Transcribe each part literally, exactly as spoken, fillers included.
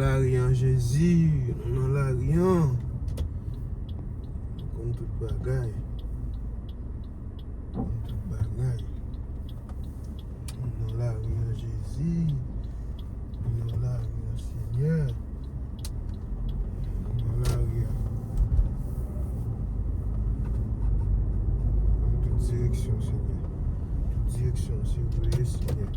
Lari an, Jezi, nou nan lari an. Nou konn tout bagay. Nou konn tout bagay. Nou nan lari an, Jezi. Nou nan lari an, Senyè. Nou nan lari an. Nan tout direksyon, Senyè. Tout direksyon, se ou ye, Senyè.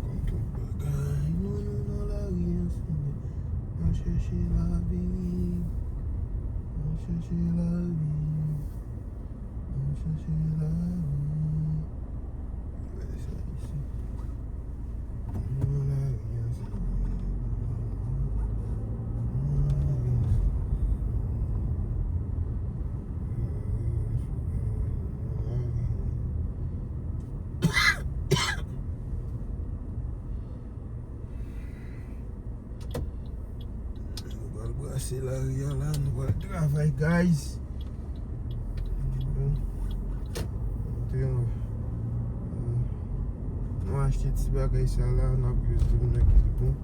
Konn tout bagay, nou, nou nan lari an, Senyè. Mwen chèche lavi. Mwen chèche lavi. Mwen chèche lavi. Gade sa isi. Mwen nan lari an, Senyè. Mwen nan lari an, Senyè. Nou pral brase lari a la, nou pral travay, guys. Montre nou. Nou achte ti bagay sa la, n ap use li nan ki bon.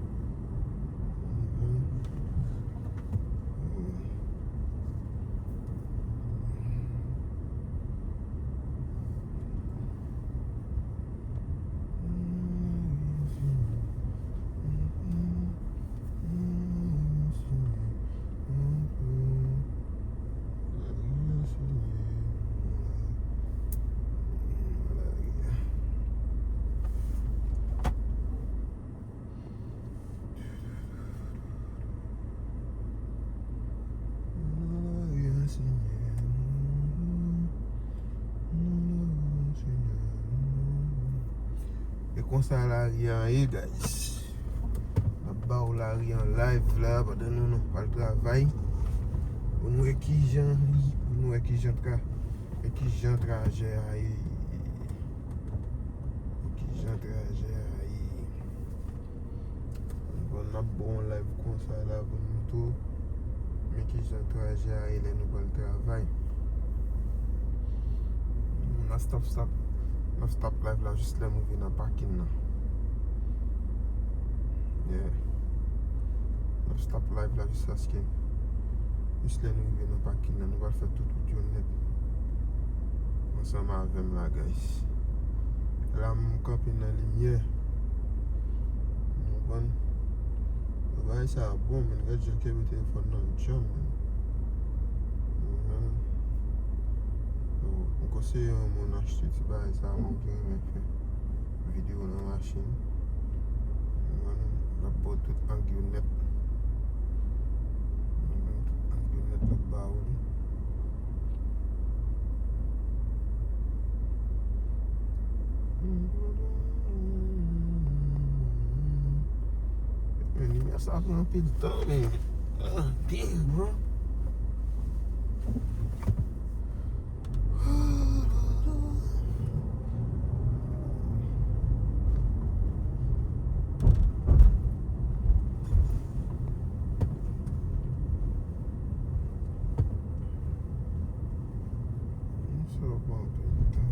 E konsa lari an ye, guys. N ap ba w lari an live la, pandan nou, nou pral travay. Pou nou wè kijan li, pou nou wè kijan tra-, wè kijan trajè a ye. Kijan trajè a ye. Bon, n ap bon live konsa la pou nou tou. Men kijan trajè a ye lè nou pral travay. N a stop, stop. N ap stop live la jis lè m rive nan pakin nan. Yeah. N ap stop live la jiskaske, jis lè nou rive nan pakin nan. Nou pral fè tout wout yo nèt. Ansanm avè m la, guys. La m kanpe nan limyè. Nou konprann? Bagay sa bon, men gad jan yo kenbe telefòn nan djanm, men. Mhm. M konseye yon moun achte ti bagay sa, moun ki renmen fè videyo nan machin. Mwen, l ap ba w tout ang yo nèt. Tout ang yo nèt l ap ba ou li. Men limyè sa pran anpil tan, men. Ah, damn, bro. Sa pran anpil tan.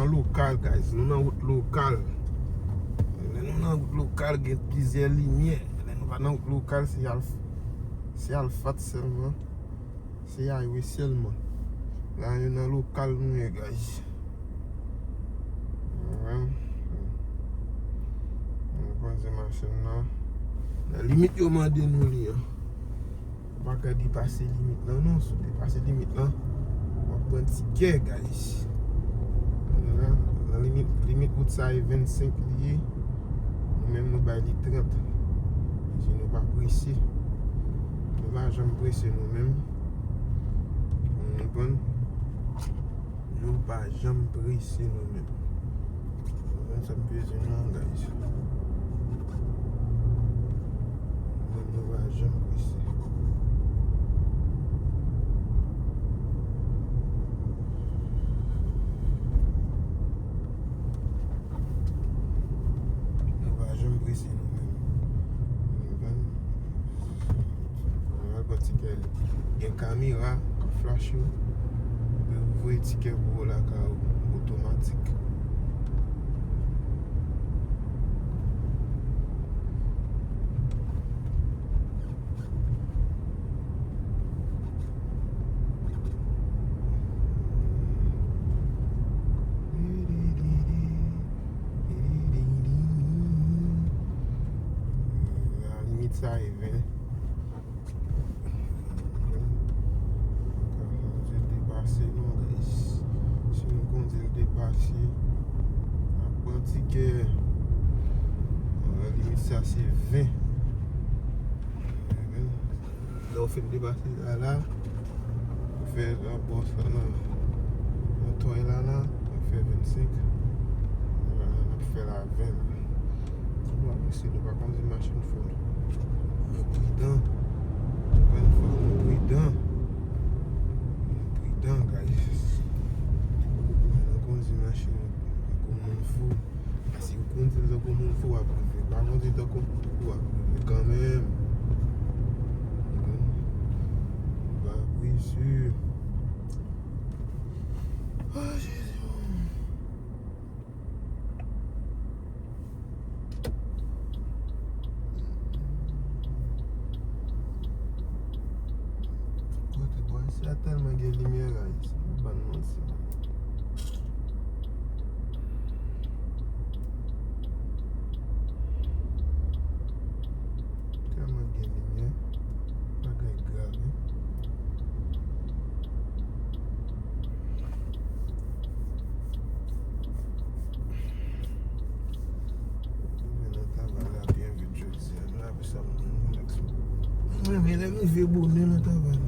Lokal, guys. Nou nan wout lokal. Lè nou nan wout lokal, gen plizyè limyè. Lè nou pa nan wout lokal, se al, se al fat sèlman. Se highway sèlman. La, nou nan lokal nou ye, guys. Ou konprann? Nou kondui machin nan nan limit yo mande nou li an. Ou pa ka depase limit lan, non. Si w depase limit lan, w ap pran tikè, guys. Nan, nan limit, limit wout sa e vennsenk li ye. Nou menm, nou bay li trant. Paske nou pa prese. Nou pa janm prese, nou menm. Ou konprann? Nou pa janm prese, nou menm. Nou konn sa n bezwen, non, guys. Nou menm, nou pa janm prese. Nou pa janm prese, nou menm. Nou konprann? Mwen al pran tikè li. Gen kamera k ap flash ou. Epi ou voye tikè pou ou lakay ou. Otomatik. Limit sa e ven. Kondui l depase, non, guys. Si nou kondui l depase, n ap pran tikè. Limit sa se ven. Lè w fin depase sa la, ou fè nan bò sa nan, nan tway la la, ou fè vennsenk. N ap fè la ven. Nou pa prese, nou pa kondui machin fò, non. Nou pridan. Nou konprann, fòk nou pridan. Nou pridan, guys. Nou kondui machin tankou moun fou. Si w kondui l tankou moun fou, w ap rive. Pa kondui tankou moun fou, w ap rive kanmenm. Pa prese. Oh, Jezi. Kote bò isi a tèlman gen limyè, guys. Ban manti. Tèlman gen limyè. Bagay grav, wi. Rive nan travay la byen vit jodi a. Mwen renmen lè m rive bonè nan travay la.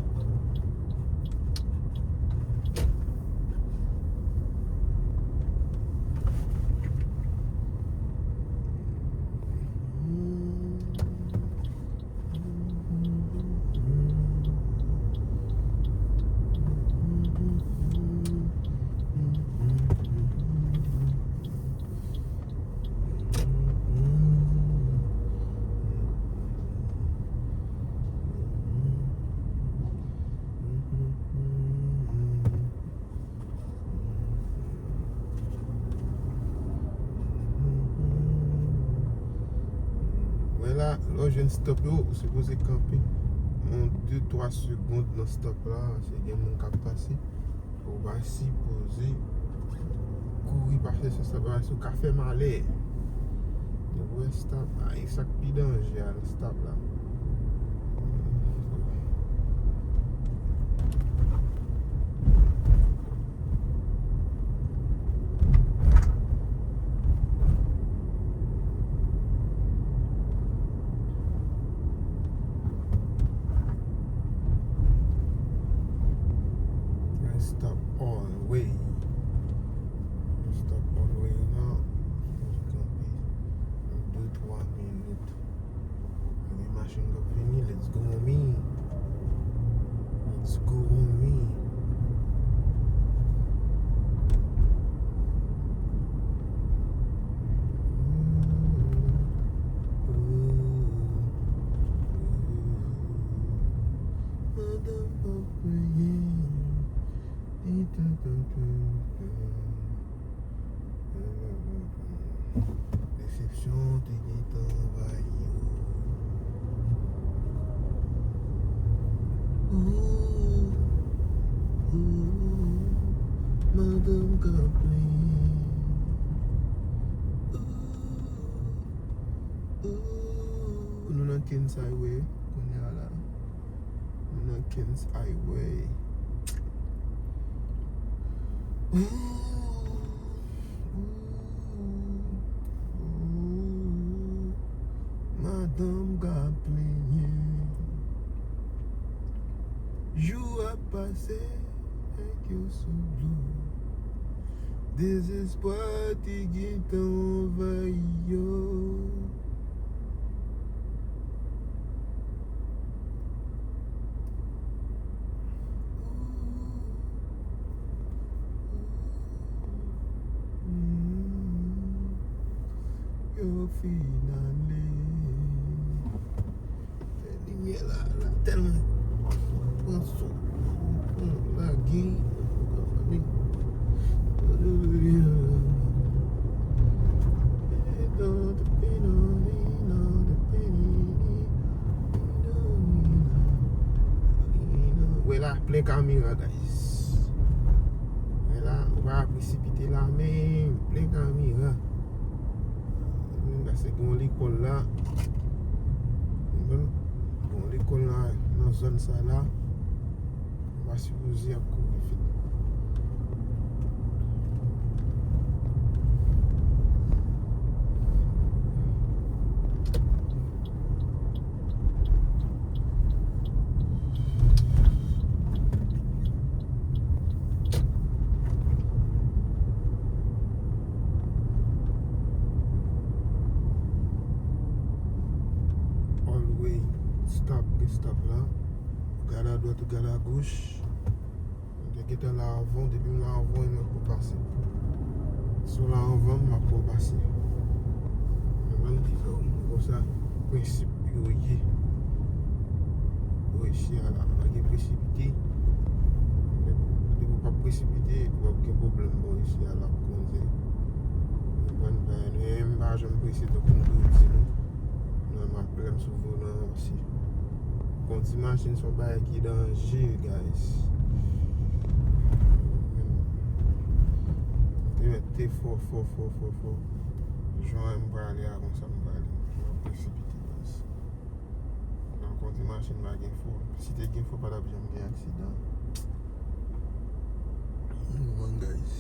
Wè la, lè w jwenn stop yo, ou sipoze kanpe yon de twa segonn nan stop la, paske gen moun k ap pase. Ou pa sipoze kouri pase sou stop la, paske ou ka fè malè. Depi w wè stop, a, e sa k pi danje a, stop la. Stop all the way. Stop all the way, non. Kanpe de twa minit. Gen machin k ap vini. Let's go, homie. Let's go, homie. Motherfucker, yeah. Dun, dun, dun, dun, dun. Desepsyon te gentan anvayi yo. Ooh, ooh, madanm ka plenyen. Ooh, ooh, nou nan Queens Highway kounye a la. Nan Queens Highway. Ooh, ooh, ooh. Madanm ka plenyen. Jou ap pase, nèg yo sou dlo. Dezespwa te gentan anvayi yo. Yo fin ale. Limyè la, la tèlman pran sou, pran lage. Wè la, plen kamera, guys. Wè la, ou pa presipite la, men plen kamera. Paske gen yon lekòl la. Gen yon lekòl la, nan zòn sa la. Ou pa sipoze ap kouri vit. Always stop, gen stop la. Ou gade adwat, ou gade agoch. Mwen te gentan la anvan w, depi m la anvan w, mwen poko pase. Si w la anvan m, m ap fè w pase. Mwen menm ki fè w konsa, prensip yo ye. Bò isi a la, pa gen presipite. Depi w pa presipite, w ap gen pwoblèm bò isi a la, ap kondui. Ou konprann? Men m pa janm prese tankou m toujou di nou. Nan m ap lè m sou volan an osi. Kondui machin se yon bagay ki danje, guys. Te mèt te fò, fò, fò, fò, fò. Jan m prale a, konsa m prale. M ap presipite, guys. Nan kondui machin pa gen fò. Si te gen fò, pa t ap janm gen aksidan. Bon, guys.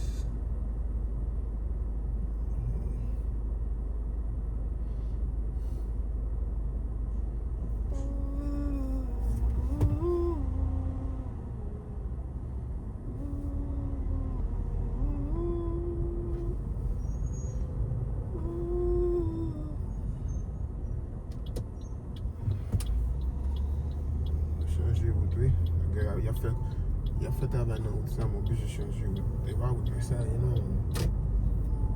Chanje wout, wi. Nèg la, y ap fè, y ap fè travay nan wout sa, m oblije chanje wout. E pa wout sa ye non.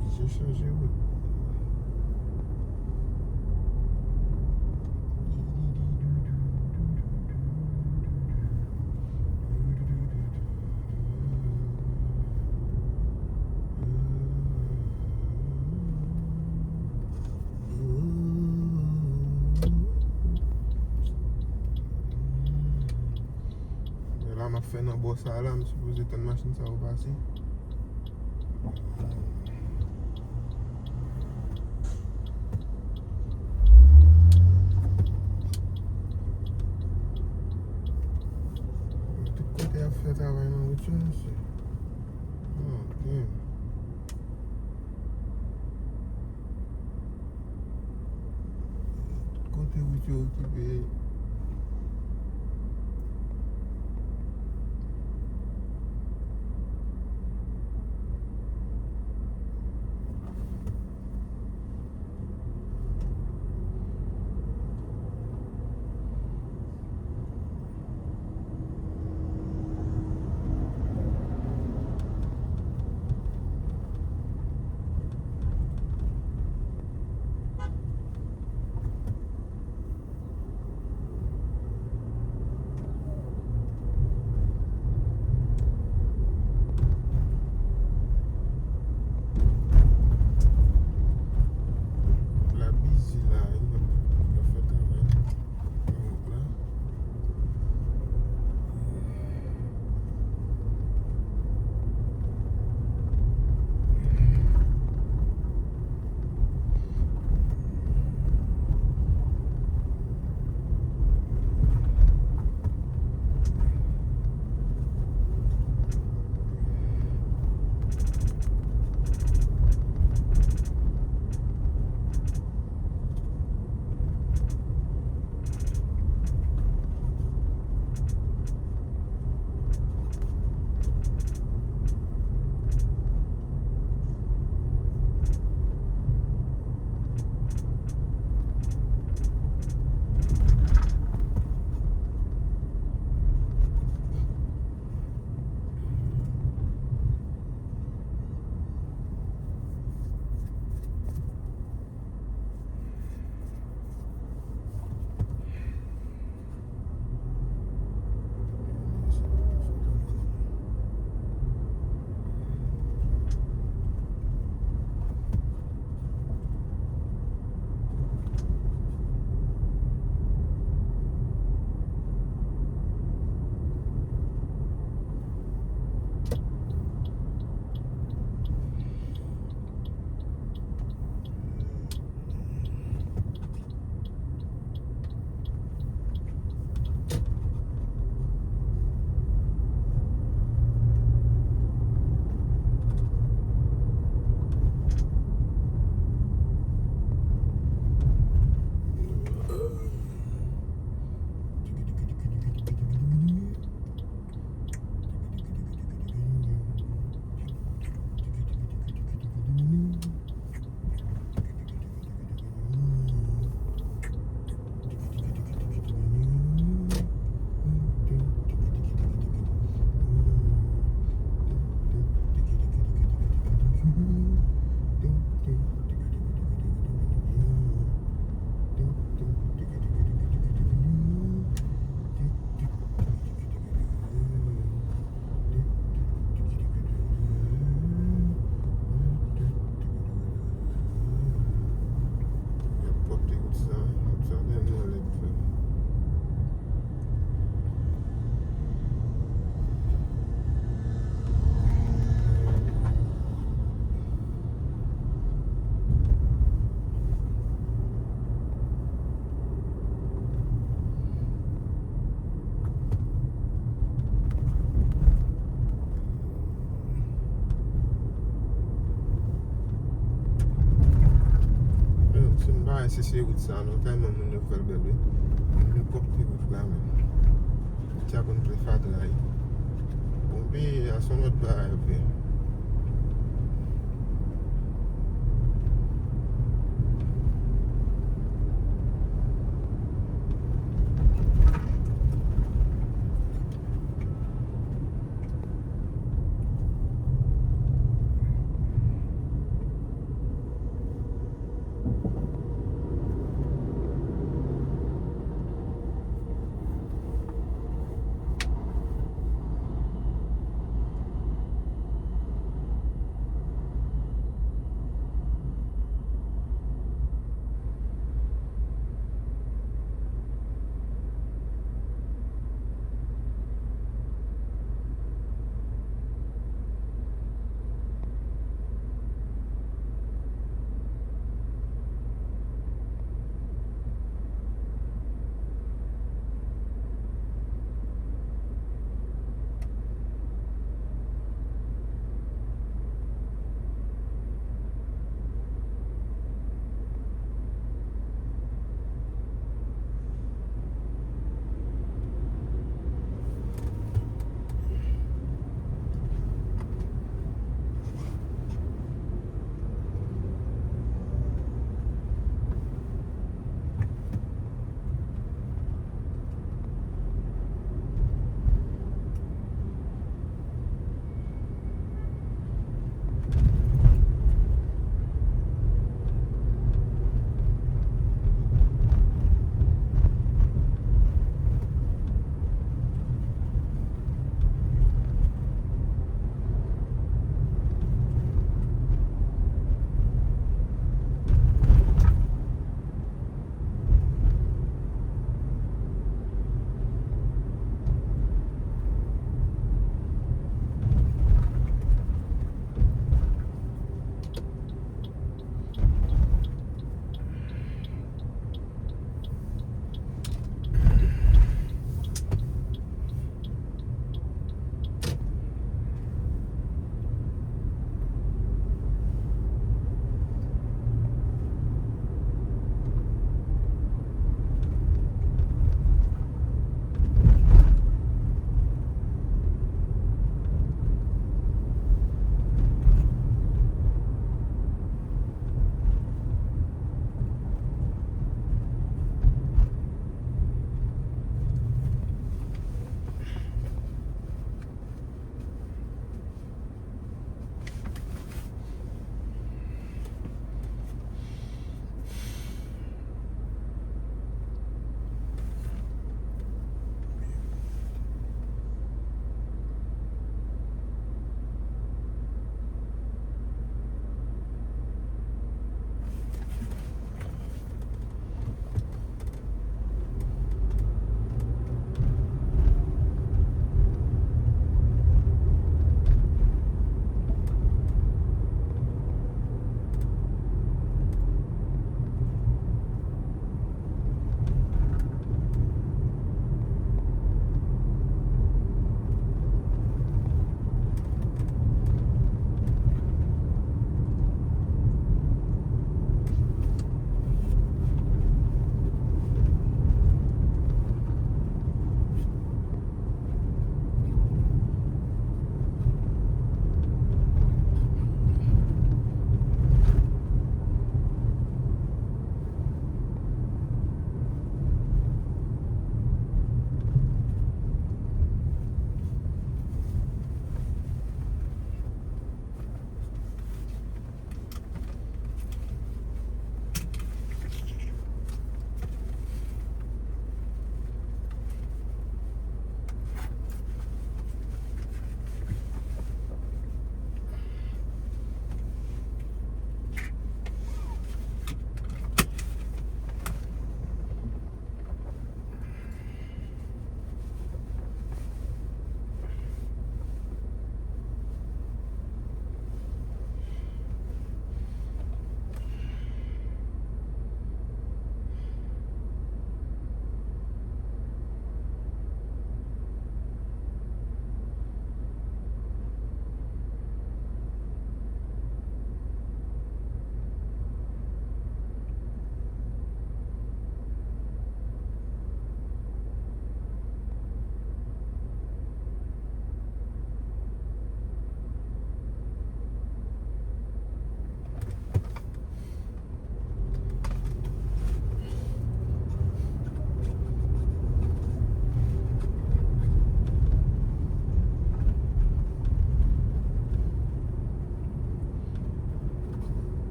Oblije chanje wout. Men la m ap fè nan bò sa la, m sipoze tann machin sa yo pase. Tout kote y ap fè travay nan wout yo, mesye. Oh, damn. Tout kote wout yo okipe. Si se wout sa non, tèlman moun yo fè l bèl wi. Moun yo pwòp pi wout la menm. Wout sa konn plen fatra wi. Bon, peyi a se yon lòt bagay vre.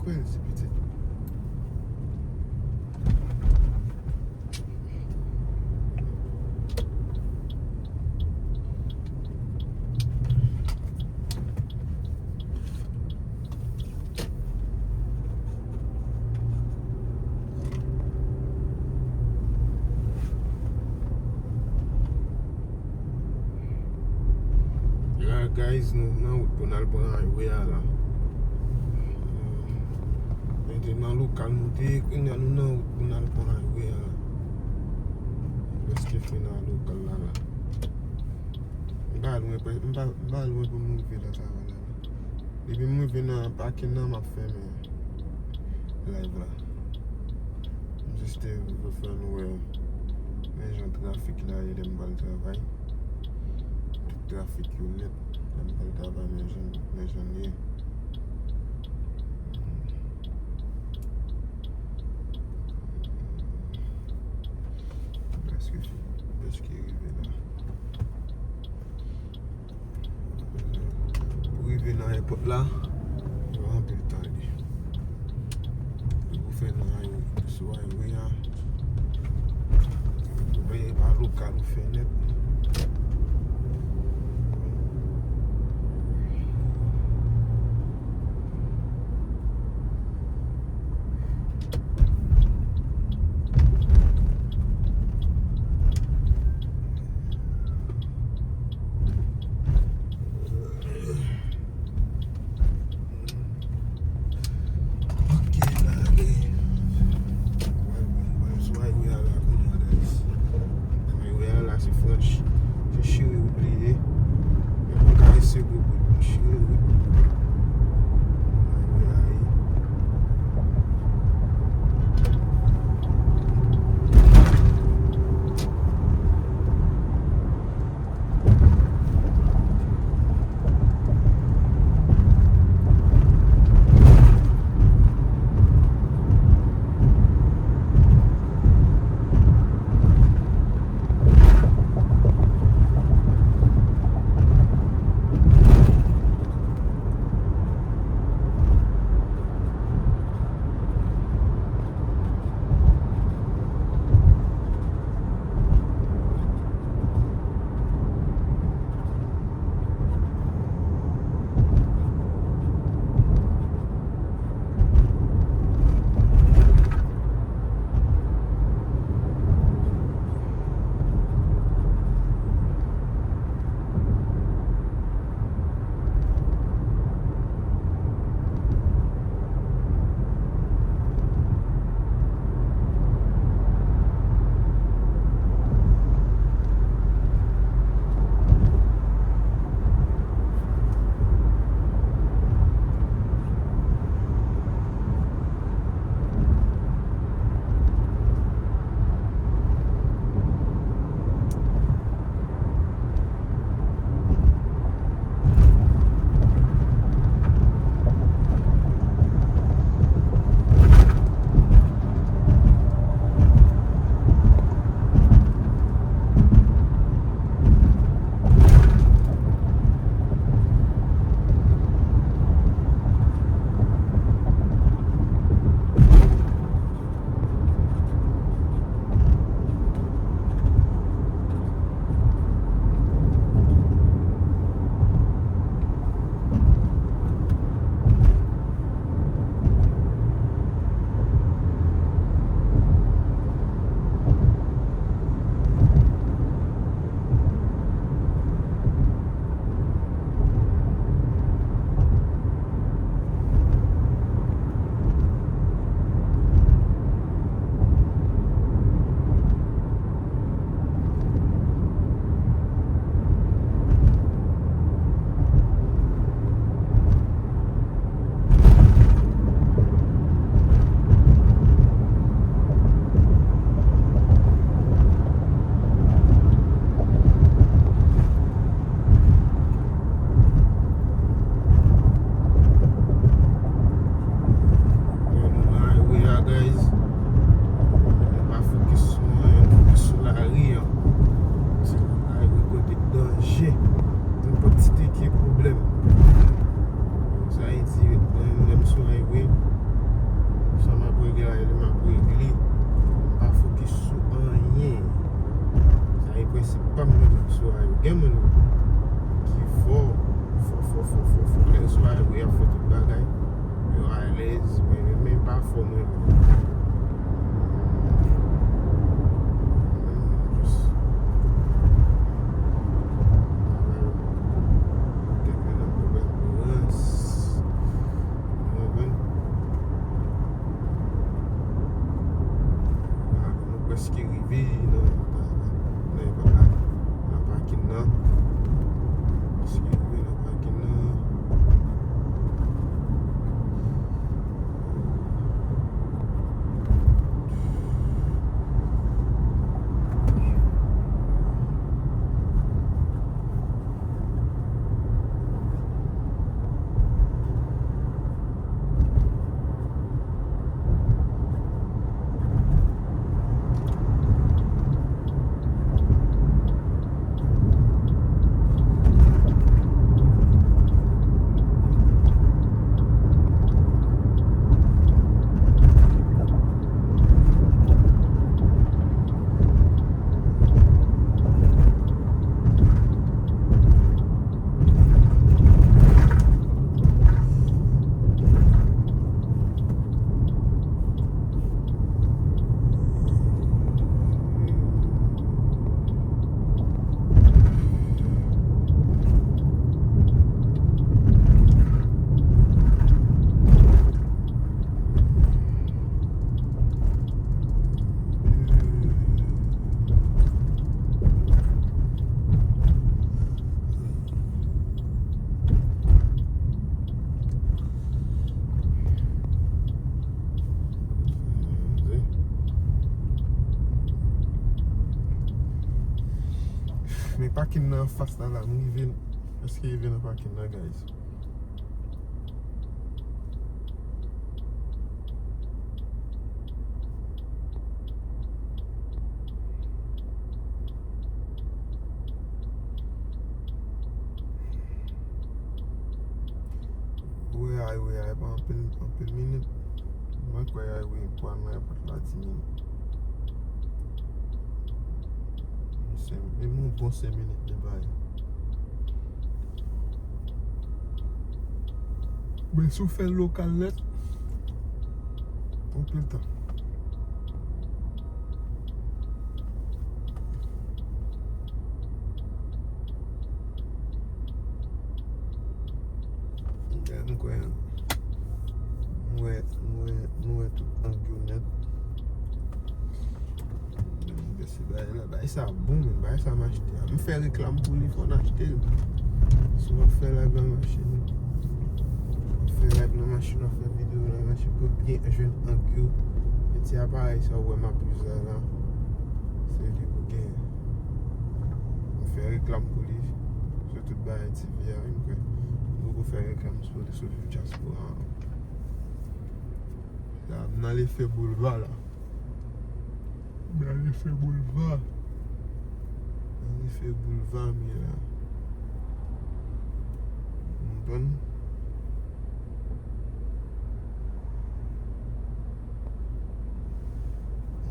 Bèl ti pitit. La, guys, nou nan wout pou n al pran highway a la. Nou te nan lokal nou te ye, kounye a nou nan wout pou n al pran highway a la. Prèske fin nan lokal la la. M pa lwen, pre- m pa, m pa lwen pou m rive nan travay la. Depi m rive nan pakin nan, m ap fèmen live la. M jis te vle fè nou wè men jan trafik la ye lè m pral travay. Tout trafik yo nèt lè m pral travay, men jan, men jan l ye. Prèske fini, prèske rive la. Pou rive nan èpòt la, yo anpil tan li. Pou fè nan highway, sou highway a, ou peye pa lokal ou fè nèt. Ok, lage. Mwen, mwen, mwen sou highway a la kounye a, guys. Highway a la se franch, se chire wout li ye. Men mwen ka eseye gwo bout chire wout. Highway a ye. Y ap fè tout bagay. Yo alèz, men, men, men pa fò mwen menm. Jis travay tèt mwen nan pwoblèm rans. Ou konprann? La, nou prèske rive nan, nan, nan, nan pakin nan. Prèske rive nan pakin nan. Men pakin nan anfas la, la, m rive, èske rive nan pakin nan, guys? Wi, ay, wi, ay, pa anpil, anpil minit. Mwen kwè, ay, wi, pou al nan èpòt la, di minit. Yon senk, menm yon bon senk minit de bay. Men si w fè lokal nèt, anpil tan. Gade, m kwè, m wè, m wè, m wè tout ang yo nèt. Bagay sa bon, men bagay sa m achte a. M fè reklam pou li, fò n achte l. Si w ap fè live nan machin, w ap fè live nan machin, w ap fè videyo nan machin, pou byen jwenn ang yo. Men ti aparèy sa w wè m ap use la, la, se li pou genyen. M fè reklam pou li sou tout bagay T V a, wi, m kwè. M poko fè reklam sou li sou Viv Dyaspora an. La, m nan lefe boulva la. M nan lefe boulva. Nan lefe boulva m ye la. Ou konprann?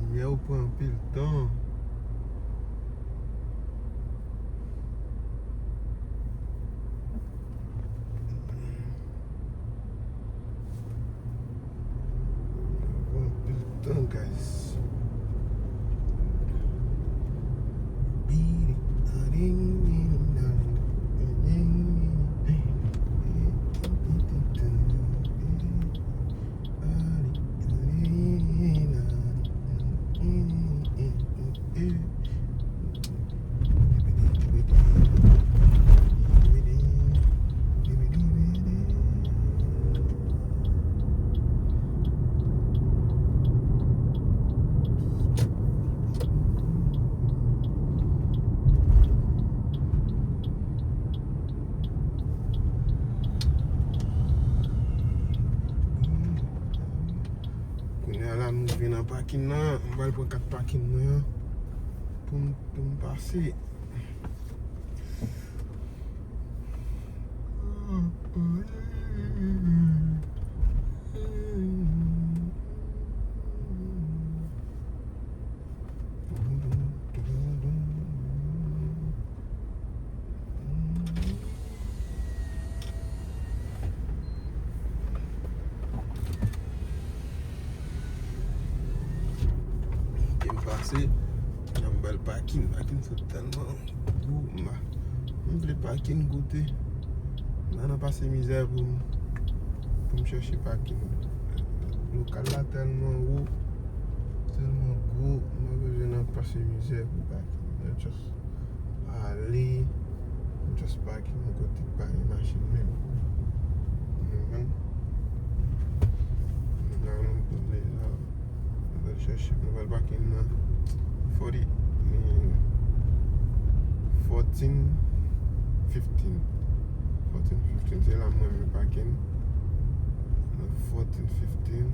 Limyè yo pran anpil tan. Anpil tan, guys. Kounye a la, m rive nan pakin nan. M pral pran kat pakin nan pou m, pou m pase. Nan bèl pakin, pakin sa tèlman gwo. M vle pakin kote. M nan pase mizè pou m, pou m chèche pakin. Lokal la tèlman wo, tèlman gwo, m pa bezwen nan pase mizè pou pakin. Mwen just ale, m just pakin yon kote k pa gen machin menm. Ou konprann? Nou la, nou kote la. Nou pral chèche, nou pral pakin nan forty, mm, fourteen fifteen. Fourteen fifteen, se la mwen menm pakin. Nan fourteen fifteen.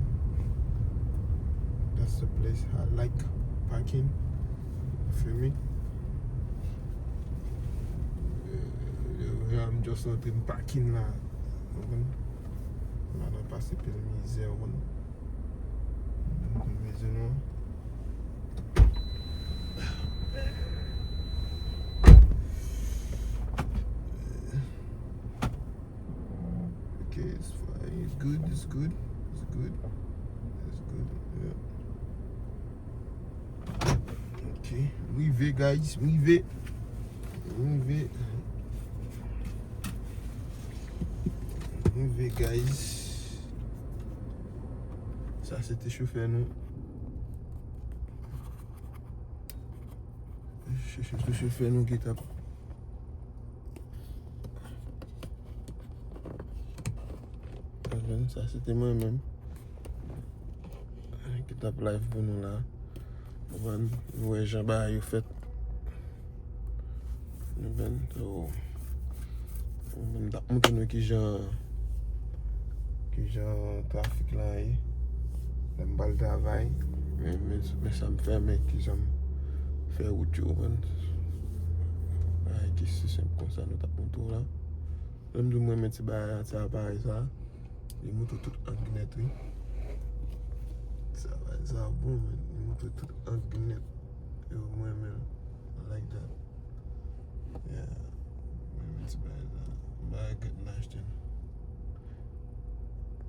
That's the place I like parking. You feel me? Eh, eh, I'm just antre m pakin la. Ou konprann? M pa nan pase pil mizè, ou konprann? M konn bezwen nou. Okay, it's fine. It's good, it's good, it's good. It's good, yeah. Ok, m rive, guys, m rive. M rive. M rive, guys. Sa se te chofè nou. Chèche sou chofè nou ki t ap Amen. Sa se te mwen menm ki t ap live pou nou la. Ou konprann? Nou wè jan bagay yo fèt. Amen. So, m t ap montre nou kijan, kijan trafik la ye. Lè m pral travay, men, men, men sa m fè, men kijan m fè wout yo, ou konprann? Bagay ki si senp konsa, nou t ap montre w la. Lè m di w m renmen ti bagay la, ti aparèy sa, li montre tout ang nèt, wi. Ti aparèy sa bon, men li montre tout ang nèt.